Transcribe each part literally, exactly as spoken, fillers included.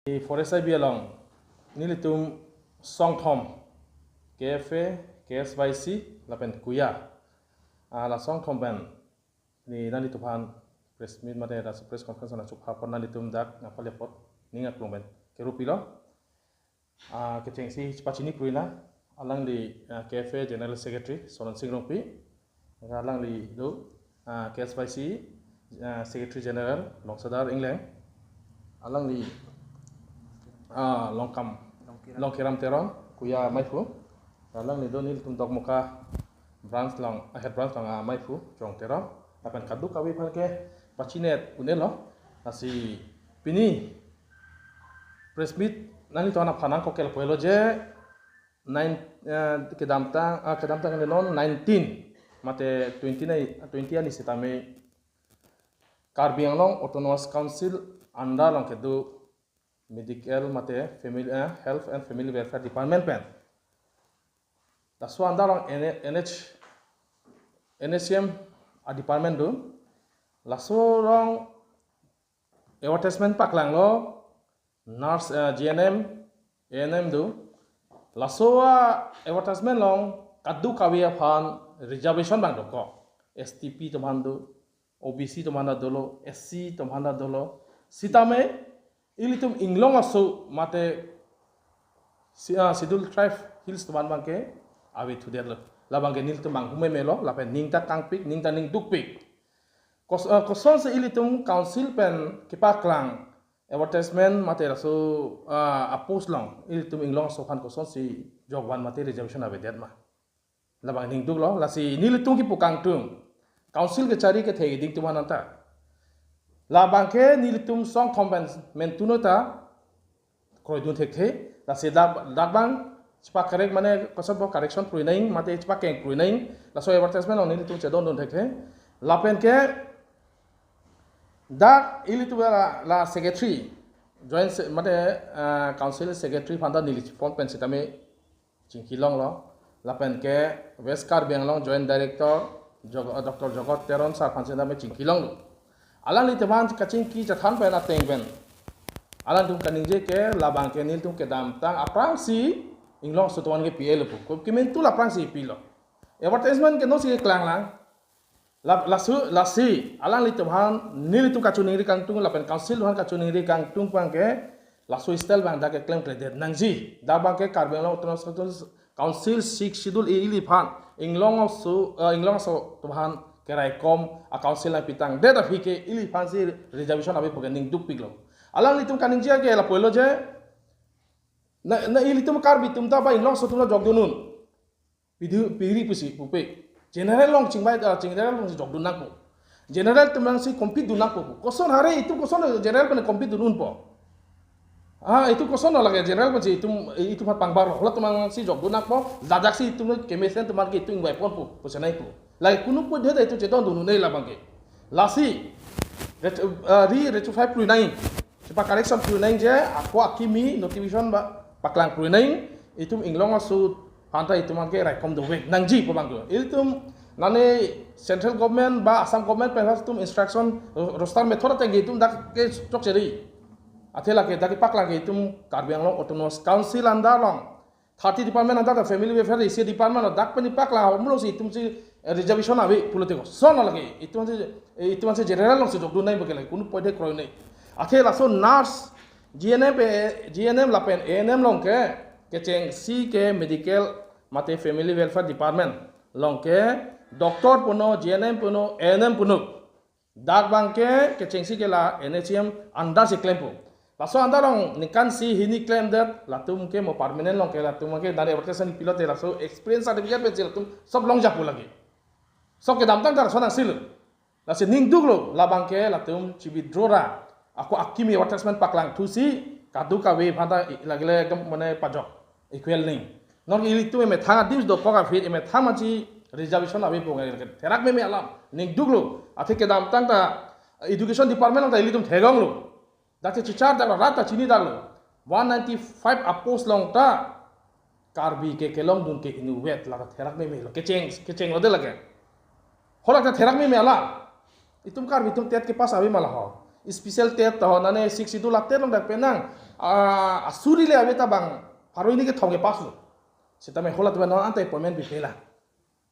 Forest I B along nelitum songthom, K F A, K S Y C lapen KUYA. Ah, la songthom pen neli nanglitum aphan press meet mate laso press conference nangchepha apot nanglitum dak nangpale apot ning aklong pen kerup pilo. Ah, kechengsi chepachini pruina, alangli, ah, K F A General Secretary Soron Sing Rongpi, alangli do, ah, K S Y C, ah, Secretary General Longsadar Engleng, alangli, ah, Longkam, Longkiram. Longkiram Teron, KUYA amaiphu, alangli do nelitum Dokmoka branch along, ah, head branch along, ah, amaiphu Chong Teron, lapen kadokave aphan ke pachini un-elo. Lasi pini press meet nanglitum aphan nangkok ke lapu-elo je nine, eh, kedamtang, ah, kedamtang kali non nineteen mate twenty nai, twenty arni sitame Karbi Anglong Autonomous Council under along kedo medical mate family, eh, health and family welfare department pen. Laso under along N H, N H C M a department do. Laso along advertisement paklanglo, nurse, eh, G N M, A N M do. Laso a-advertisement along kadokave aphan reservation abang dokok. S T P atum aphan do, O B C atum aphan ta dolo, S C atum aphan ta dolo. Sitame ilitum Inglong aso mate si-, ah, Scheduled Tribe Hills atum aphan abangke ave thudetlo. La abangke nelitum manghumemelo, lapen ning ta kangpik, ning ta ning dukpik. Kos-, ah, kosonsi ilitum council pen kepaklang advertisement mate laso, ah, a-post along ilitum Inglong aso aphan kosonsi jokvan mate reservation avedet ma? Labang ning duklo, lasi nelitum kipu kangtung, council kachari kethe ding atum aphan ta. La abangke nelitum songthom pen mentuno ta kroidun thekthe, lasi dak, dak abang chepa-correct mane koson bo correction prui nang, mate chepakeng prui nang, laso advertisement along nelitum chedondun thekthe. Lapen ke dak ilitum la, la secretary, joint se-, mate, ah, council secretary aphan ta neli phone pen sitame chingkilonglo. Lapen ke West Karbi Anglong Joint Director Jog-, Doctor Jogot Teron sir aphan sitame chingkilonglo. Alanglitum aphan kachingki chethan pen ateng pen alangtum kaningje ke labangke nelitum kedamtang aphrangsi Inglong aso atum aphan kepi-elo pu. Ko kementu la aphrangsi pilo. Advertisement ke nosi klanglang. La, laso, lasi alanglitum aphan nelitum kachiningri kangtung lapen council aphan kachiningri kangtung abangke laso style abang dak keklemkledet nangji. Dak abangke Karbi Anglong Autonomous Council Sixth Schedule ili aphan Inglong aso, eh, Inglong aso atum aphan keraikom a-council nangpitangdet aphi ke ili aphansi reservation ave pu ke ning dukpiklo. Alanglitum kaningje ke lapu-elo je, na, na ilitum Karbi atum ta ba Inglong aso atum ta jokdun un. Pidi, piri pusi pupe. General along chingvai, ah, general alongsi jokdun nangpo. General atum alongsi compete dun nangpo. Koson hare itum koson general pen compete dun unpo? Ah, itum koson lake general pensi itum, itum aphan pangbarlo. Halatum alongsi jokdun nangpo. Ladaksi itum kemesen atum ke itum ingvaiponpo, pusi nangpo. Lake kunu pu dede itum chetondun un-e labangke. Lasi, ret-, ah, re-rectify prui nang. Chepa-correction prui nang je, ako akimi notification ba paklang prui nang, itum Inglong aso aphan ta itum aphan keraikom dovek nangji pu abang do. Ilitum nane central government ba Assam government pen itum instruction ro-, roster method ateng ke itum dak kechokche ri. Athe lake dak kepaklang ke itum Karbi Anglong Autonomous Council under along thirty department under ta family welfare isi department dak pen paklang, mulongsi itumsi, eh, reservation ave pulote koson lake itum aphansi, eh, itum aphansi general alongsi jokdun nang pu ke lake kunu poide kroi nang. Athe laso nurse G N M pe, G N M lapen A N M along ke kechengsi ke medical mate family welfare department along ke doctor puno, G N M puno, A N M puno. Dak abangke kechengsi ke la N H C M under si klempo. Laso under along ningkan isi hini klemdet, latum ke mo permanent along ke latum ke nari advertisement pilote laso experience certificate pensi latum sob longjapo lake. Sob kedamtang ta laso nangsilo. Lasi ning duklo, labangke latum chi-withdraw ra. Ako akimi advertisement paklangthusi, kadokave aphan ta i-, lagile ekdom mane pajok. Equal nang. Non ilitum emethang adim dokok aphi emethang mansi reservation ave pu ke therak meme alam. Ning duklo. Athe kedamtang ta education department along ta ilitum thegonglo. Dak te chichar dak rat ta chini daklo. One ninety-five a-post along ta Karbi ke kelongdun ke inutvet la ta therak memelo. Kecheng, kechenglo de lake. Hala ta therak meme alam. Itum Karbi atum TET kepass ave ma la ho? Special TET ta ho, nane Sixth Schedule a-TET along dak penang. Ah, asuri le ave ta bang pharo hini kethom kepass lo. Sitame hala tuan non anta appointment bipela.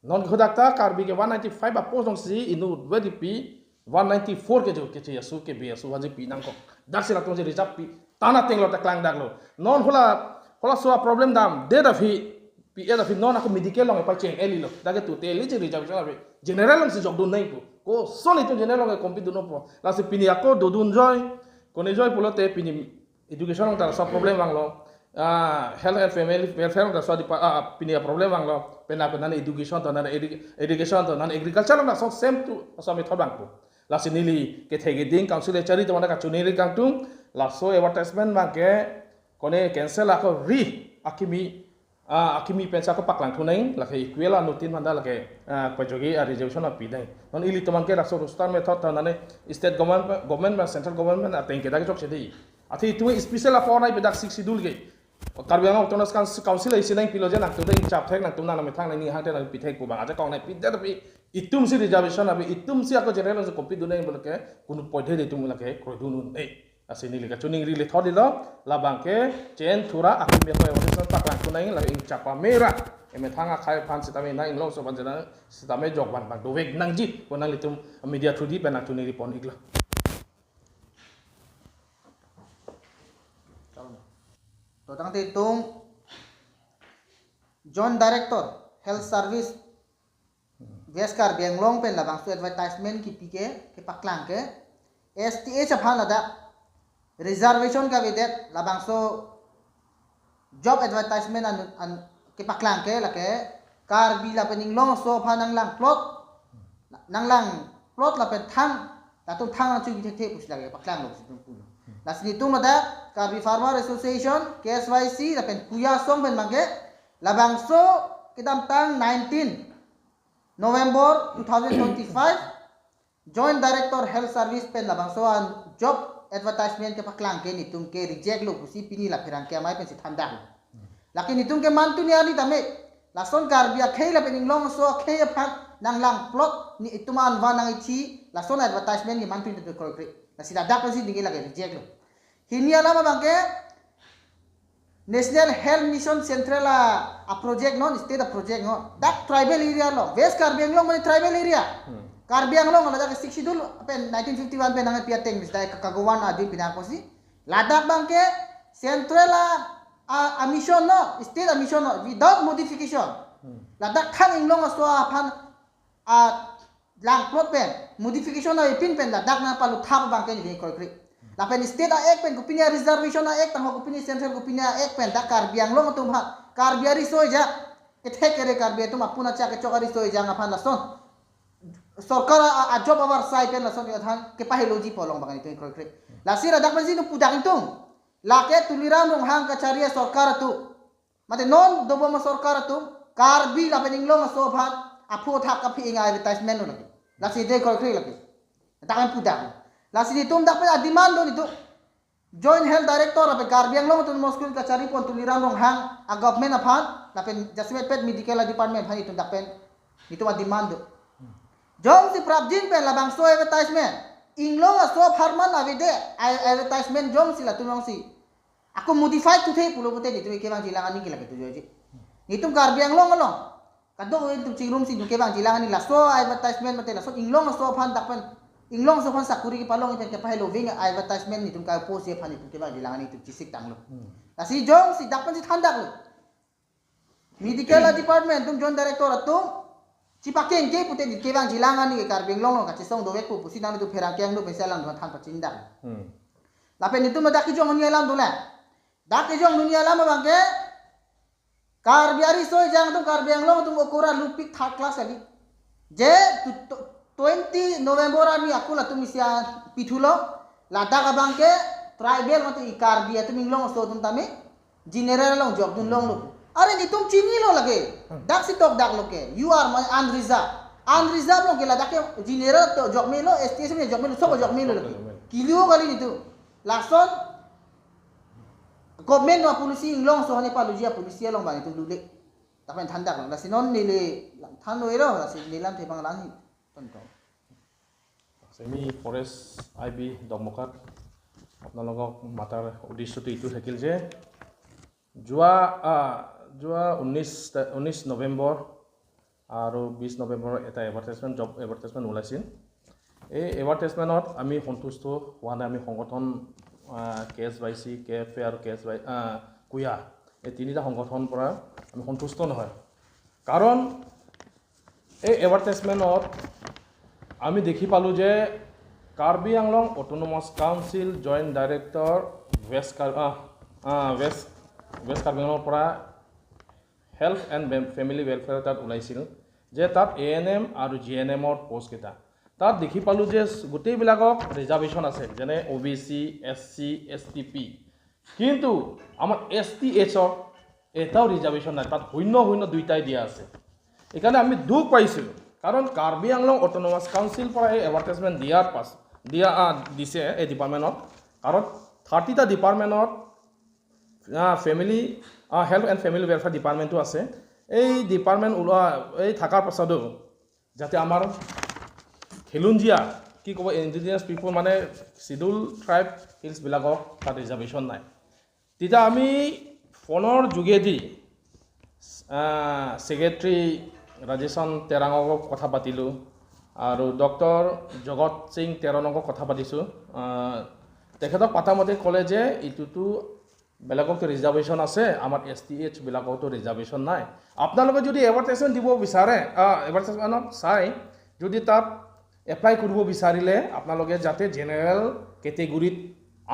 Non ke hadak ta Karbi ke one ninety-five a post alongsi inut vedipi one ninety-four ke jo keche asu kebi asu haji pi nangkok. Dak si latum si reserve pi. Tan ateng lo ta klangdak lo. Non hala, hala so a problem damdet aphi, pi-et aphi non ako medical along epacheng eli lo. Dak ke totally si reservation aphi. General alongsi jokdun nangpo. Koson itum general along ke compete dun nangpo. Lasi pini ako dodun joi. Kone joi pulote pini education along ta laso problem vanglo. Ah, health and family welfare along ta laso dipa, ah, pini a problem vanglo. Pena pena education to, nane edu-, education to, nane agriculture along ta laso same to, laso method vangpo. Lasi neli kethe keding council echari teman kachiningri kangtung, laso advertisement abang ke kone cancel ako ri akimi, ah, akimi pensi ako paklang thunang, lake equal anuttin manda lake, ah, pajogi a reservation api nang. Non ilitum abang ke laso roster method ta nane state government, government ba central government ateng ke dak chokche dei. Athe itum special apo nai pedak Sixth Schedule ke. Karbi Anglong Autonomous Council, Council isi nangpilo je nangtum dei chap thek nangtum nang methang nangning hangte nangpi thek pu abang. Ajakong nangpidet aphi itum si reservation aphi itum si ako general alongsi compete dun nang pulote ke kunu poide itum lake kroidun un-e. Lasi neli kachiningri le thot dilo, labang ke chen thura akimi ako evolution paklang thunang lake ingchapa mera. Emethang akhei aphan sitame nang inglongso aphan sitame jok ban ban dovek nangji pu nanglitum media through di pen nangchiningri pon iklo. To tangte itum Joint Director Health Service West Karbi Anglong pen labangso advertisement kipi ke, kepaklang ke, S T H aphan ladak reservation kavedet labangso job advertisement an, an kepaklang ke lake Karbi lapen inglongso aphan nanglang plot, nanglang plot lapen thang, latum thang nangchingki thekthe pusi lake paklang lo pusi itum pulo. Lasi itum ladak Karbi Farmer Association, K S Y C, lapen KUYA asong pen abang ke labangso kedamtang nineteen November two thousand twenty-five, Joint Director Health Service pen labangso an job advertisement kepaklang ke netum ke reject lo pusi pini la pherangke amei pensi thandak lo. Lake netum ke mantuni arni tame, lason Karbi akhei lapen inglongso akhei aphan nanglang plot netum an van nang-ithi, lason advertisement ke mantuni tame kroikre. Lasi ladak pensi ningke lake reject lo. Hini alam abang ke National Health Mission Central a, a project non, state a project non. Dak tribal area lo. West Karbi Anglong mane tribal area. Hmm. Karbi Anglong ladak Sixth Schedule pen nineteen fifty-one pen nangpi ateng bis dai kakagovan adin pinang kosi. Ladak abang ke central a, a, a mission non, state a mission non, without modification. Hmm. Ladak thang inglongso aphan a lang plot pen, modification a ipin pen ladak nangpalut thap abang ke ningke kroikre. Lapen state a act pen, kopine reservation a act tangho, kopine central, kopine act pen dak Karbi Anglong atum aphan, Karbi ariso-ejang, kethek kere Karbi atum apun achak kechok ariso-ejang aphan lason sorkar a, a job avarsai pen lason kethan kepaheloji pu along abang ningke kroikre. Lasi ladak pensi nangpudak ingtung. Lake Tuliram Ronghang kachari a sorkar atum, mate non dobom a sorkar atum, Karbi lapen inglongso aphan aphu thak kaphi-ing a advertisement lo lake. Lasi ningke kroikre lake. Dak nangpudak. Lasi netum dak pen a demand lo netum. Joint Health Director lapen Karbi Anglong Autonomous Council kachari pon Tuliram Ronghang a government aphan lapen jasemet pet medical a department aphan netum dak pen netum a demand lo. Jongsi prapjin pen labangso advertisement, inglongso apharman avedet a advertisement jongsi latum jongsi ako modified thuthe pulo pute netum kevangji alang aning ke lake tu joiji. Netum Karbi Anglong along kadokave netum chingrumsi netum kevangji alang aning, laso advertisement mate laso inglongso aphan dak pen, inglongso aphan sakuri kepalong pen kepahelo ving advertisement netum ka-oppose aphan netum kevangji alang aning netum chesik tanglo. Hmm. Lasi jongsi dak pensi thandak lo. Medical a department atum, Joint Director atum chipakengke pute ningke kevangji alang aning ke Karbi Anglong along kachesong dovek pu pusi nangtum pherangke angno pensi alang dua than pachindak. Hmm. Lapen netum dak kejong hini alam dolang. Dak kejong hini alam abang ke Karbi ariso-ejang atum, Karbi Anglong atum okora lupik third class kali. Je tu-, tu-, twenty November arni akul atum isi apithulo, ladak abang ke tribal mate i Karbi atum inglongso atum tame general along jokdun longlo. Are netum chinilo lake. Hmm. Dak si tokdak lo ke. You are my unreserved. Unreserved along ke ladak ke general to jokmelo, S T S me jokmelo, sob jokmelo lake. Jokmelo. Kilo kali netum. Lason government a policy, inglongso aphan paluji a policy along abang netum lule. Dak pen thandak lo. Lasi non neli than lo ero, lasi neli lamthe abang lang hi. Tonton. Semi Forest I B Dokmoka. আপোনালোকক মাতাৰ উদ্দেশ্যটো এইটো থাকিল যে যোৱা আহ, যোৱা ঊনৈছ তা- ঊনৈছ নৱেম্বৰ আৰু বিছ নৱেম্বৰৰ এটা এডভাৰটাইজমেণ্ট, জব এডভাৰটাইজমেণ্ট ওলাইছিল। এই এডভাৰটাইজমেণ্টত আমি সন্তুষ্ট হোৱা নাই। আমি সংগঠন কে S Y C, K F এ আৰু কে এছ ৱাই কুয়া, এই তিনিটা সংগঠনৰ পৰা আমি সন্তুষ্ট নহয়। কাৰণ এই এডভাৰটাইজমেণ্টত আমি দেখি পালোঁ যে Karbi Anglong autonomous council joint director west কাৰ- আহ, আহ, ৱেষ্ট ৱেষ্ট কাৰ্বি আংলঙৰ পৰা হেল্থ এণ্ড ফেমিলি ৱেলফেয়াৰ তাত ওলাইছিল যে তাত এ এন এম আৰু জি এন এমৰ পষ্টকেইটা। তাত দেখি পালোঁ যে গোটেইবিলাকক ৰিজাৰ্ভেশ্যন আছে, যেনে অ' বি চি, এছ চি, এছ টি পি। কিন্তু আমাৰ এছ টি এইচৰ এটাও ৰিজাৰ্ভেশ্যন নাই, তাত শূন্য শূন্য দুইটাই দিয়া আছে। এইকাৰণে আমি দুখ পাইছোঁ, কাৰণ কাৰ্বি আংলং অট'নমাছ কাউন্সিল পৰা এই এডভাৰটাইজমেণ্ট দিয়াৰ পাছ দিয়া আহ, দিছে এই ডিপাৰ্টমেণ্টত, কাৰণ থাৰ্টিটা ডিপাৰ্টমেণ্টত family health and family welfare ডিপাৰ্টমেণ্টো আছে। এই ডিপাৰ্টমেণ্ট ওলোৱা এই থকাৰ পাছতো যাতে আমাৰ খিলঞ্জীয়া, কি ক'ব, ইণ্ডিজিনাছ পিপল, মানে শ্বিডিউল ট্ৰাইব হিলছবিলাকক তাত ৰিজাৰ্ভেশ্যন নাই। তেতিয়া আমি ফোনৰ যোগেদি ছেক্ৰেটাৰী ৰাজেশন তেৰাঙক কথা পাতিলোঁ আৰু ডক্টৰ জগত সিং তেৰণকো কথা পাতিছোঁ। আহ, তেখেতক পাতা মতে ক'লে যে এইটোতো বেলেগকতো ৰিজাৰ্ভেশ্যন আছে, আমাৰ এছ টি এইচবিলাককতো ৰিজাৰ্ভেশ্যন নাই। আপোনালোকে যদি এডভাৰটাইজমেণ্ট দিব বিচাৰে, এডভাৰটাইজমেণ্টত চাই যদি তাত এপ্লাই কৰিব বিচাৰিলে আপোনালোকে যাতে জেনেৰেল কেটেগৰীত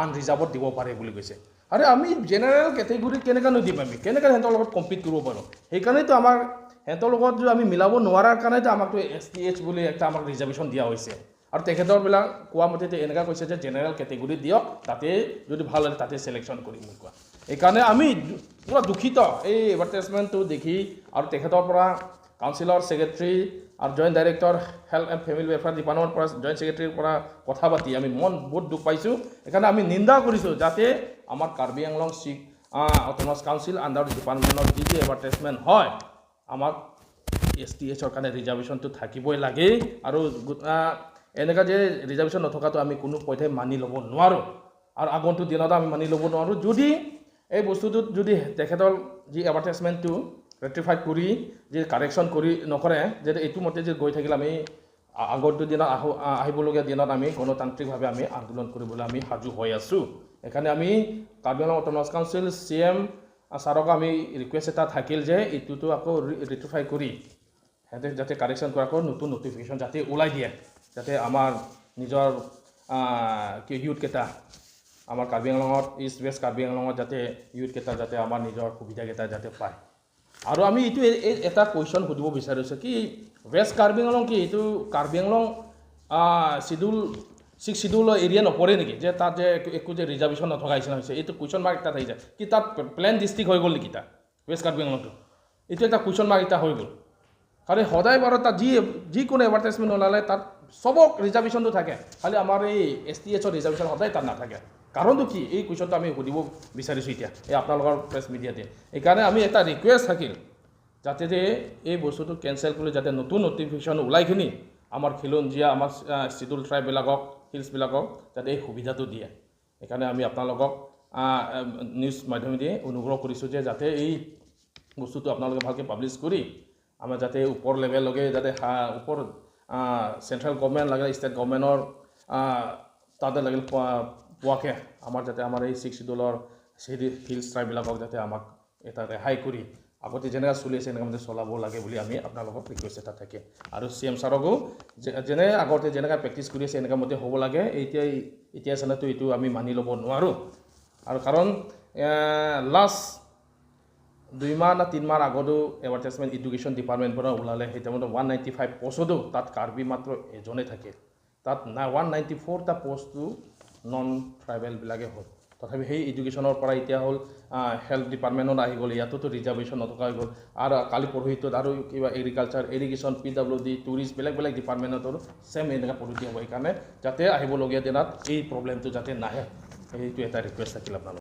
আনৰিজাৰ্ভত দিব পাৰে বুলি কৈছে। আৰে, আমি জেনেৰেল কেটেগৰীত কেনেকৈ নিদিম? আমি কেনেকৈ সিহঁতৰ লগত কম্পিট কৰিব পাৰোঁ? সেইকাৰণেতো আমাৰ সিহঁতৰ লগত যদি আমি মিলাব নোৱাৰাৰ কাৰণেতো আমাকতো এছ টি এইচ বুলি একটা আমাক ৰিজাৰ্ভেশ্যন দিয়া হৈছে। আৰু তেখেতৰবিলাক কোৱা মতে তে এনেকুৱা কৈছে যে জেনেৰেল কেটেগৰীত দিয়ক, তাতে যদি ভাল হয় তাতে ছিলেকশ্যন কৰিম বুলি কোৱা। সেইকাৰণে আমি দু- পুৰা দুখিত এই এডভাৰটাইজমেণ্টটো দেখি আৰু তেখেতৰ পৰা কাউন্সিলৰ ছেক্ৰেটাৰী আৰু joint director health and family welfare ডিপাৰ্টমেণ্টৰ পৰা জইণ্ট ছেক্ৰেটাৰীৰ পৰা কথা পাতি আমি মন বহুত দুখ পাইছোঁ। সেইকাৰণে আমি নিন্দা কৰিছোঁ যাতে আমাৰ কাৰ্বি আংলং চি অট'নমাছ কাউন্সিল আণ্ডাৰ ডিপাৰ্টমেণ্টৰ যি যি এডভাৰটাইজমেণ্ট হয় আমাক এছ টি এইচৰ কাৰণে ৰিজাৰ্ভেশ্যনটো থাকিবই লাগে। আৰু গো- আহ, এনেকুৱা যে ৰিজাৰ্ভেশ্যন নথকাটো আমি কোনো পধ্যে মানি ল'ব নোৱাৰোঁ। আৰু আগন্তুক দিনত আমি মানি ল'ব নোৱাৰোঁ। যদি এই বস্তুটোত যদি তেখেতৰ যি এডভাৰটাইজমেণ্টটো ৰেক্টিফাই কৰি, যি কাৰেকশ্যন কৰি নকৰে, যে এইটো মতে যে গৈ থাকিলে আমি আ- আগন্তুক দিনত আহো- আ- আহিবলগীয়া দিনত আমি গণতান্ত্ৰিকভাৱে আমি আন্দোলন কৰিবলৈ আমি সাজু হৈ আছোঁ। সেইকাৰণে আমি Karbi Anglong autonomous council C M ছাৰক আমি ৰিকুৱেষ্ট এটা থাকিল যে এইটোতো আকৌ ৰি- ৰেক্টিফাই কৰি সিহঁতে যাতে কাৰেকশ্যন কৰা, আকৌ নতুন নটিফিকেশ্যন যাতে ওলাই দিয়ে, যাতে আমাৰ নিজৰ আহ, কি ইউথকেইটা, আমাৰ কাৰ্বি আংলঙত, ইষ্ট ৱেষ্ট কাৰ্বি আংলঙত যাতে ইউথকেইটা যাতে আমাৰ নিজৰ সুবিধাকেইটা যাতে পায়। আৰু আমি এইটো এ- এ- এটা কুৱেশ্যন সুধিব বিচাৰিছোঁ কি ৱেষ্ট কাৰ্বি আংলং কি এইটো কাৰ্বি আংলং শ্বিডিউল ছিক্স শ্বিডিউলৰ এৰিয়া নপৰে নেকি, যে তাত যে একো- একো যে ৰিজাৰ্ভেশ্যন নথকা নিচিনা হৈছে? এইটো কুৱেশ্যন মাৰ্ক এটা থাকি যায় কি তাত প্লেন ডিষ্ট্ৰিক্ট হৈ গ'ল নেকি তাত ৱেষ্ট কাৰ্বি আংলংটো? এইটো এটা কুৱেশ্যন মাৰ্ক এটা হৈ গ'ল। কাৰণ সদায় বাৰ তাত যি যিকোনো এডভাৰটাইজমেণ্ট ওলালে তাত চবক ৰিজাৰ্ভেশ্যনটো থাকে, খালি আমাৰ এই এছ টি এইচৰ ৰিজাৰ্ভেশ্যন সদায় তাত নাথাকে। কাৰণটো কি, এই কুৱেশ্যনটো আমি সুধিব বিচাৰিছোঁ এতিয়া এই আপোনালোকৰ প্ৰেছ মিডিয়াতে। সেইকাৰণে আমি এটা ৰিকুৱেষ্ট থাকিল যাতে যে এই বস্তুটো কেঞ্চেল কৰি যাতে নতুন নটিফিকেশ্যন ওলাইখিনি আমাৰ খিলঞ্জীয়া, আমাৰ শ্বিডিউল ট্ৰাইববিলাকক, হিলছবিলাকক যাতে এই সুবিধাটো দিয়ে। সেইকাৰণে আমি আপোনালোকক নিউজ মাধ্যমেদি অনুগ্ৰহ কৰিছোঁ যে যাতে এই বস্তুটো আপোনালোকে ভালকৈ পাব্লিছ কৰি আমাৰ যাতে ওপৰ লেভেললৈকে যাতে হা ওপৰ চেণ্ট্ৰেল গভৰ্ণমেণ্ট লাগিলে ষ্টেট গভৰ্ণমেণ্টৰ তাতে লাগিল পোৱা পোৱাকৈ আমাৰ যাতে আমাৰ এই ছিক্স শ্বিডিউলৰ হিলছ ট্ৰাইববিলাকক যাতে আমাক এটা ৰেহাই কৰি আগতে যেনেকৈ চলি আছে এনেকৈ মানে চলাব লাগে বুলি আমি আপোনালোকক ৰিকুৱেষ্ট এটা থাকে। আৰু চি এম ছাৰকো যে- যেনে আগতে যেনেকৈ প্ৰেক্টিছ কৰি আছে এনেকুৱা মতে হ'ব লাগে। এতিয়া এতিয়া চালেতো এইটো আমি মানি ল'ব নোৱাৰোঁ। আৰু কাৰণ লাষ্ট দুই মাহ না তিনি মাহ আগতো এডভাৰটাইজমেণ্ট এডুকেশ্যন ডিপাৰ্টমেণ্টৰ পৰা ওলালে, সেই টাইমত ওৱান নাইণ্টি ফাইভ পষ্টতো তাত কাৰ্বি মাত্ৰ এজনে থাকে। তাত না ওৱান নাইণ্টি ফ'ৰটা পষ্টটো নন ট্ৰাইবেলবিলাকে হ'ল। তথাপি সেই এডুকেশ্যনৰ পৰা এতিয়া হ'ল হেল্থ ডিপাৰ্টমেণ্টত আহি গ'ল, ইয়াতোতো ৰিজাৰ্ভেশ্যন নথকা হৈ গ'ল। আৰু কালি পৰহিটোত আৰু কিবা agriculture, irrigation, P W D, tourist, বেলেগ বেলেগ ডিপাৰ্টমেণ্টতো ছেম এনেকুৱা পদ্ধতি হ'ব। সেইকাৰণে যাতে আহিবলগীয়া দিনত এই প্ৰব্লেমটো যাতে নাহে, সেইটো এটা ৰিকুৱেষ্ট থাকিল আপোনালোকৰ।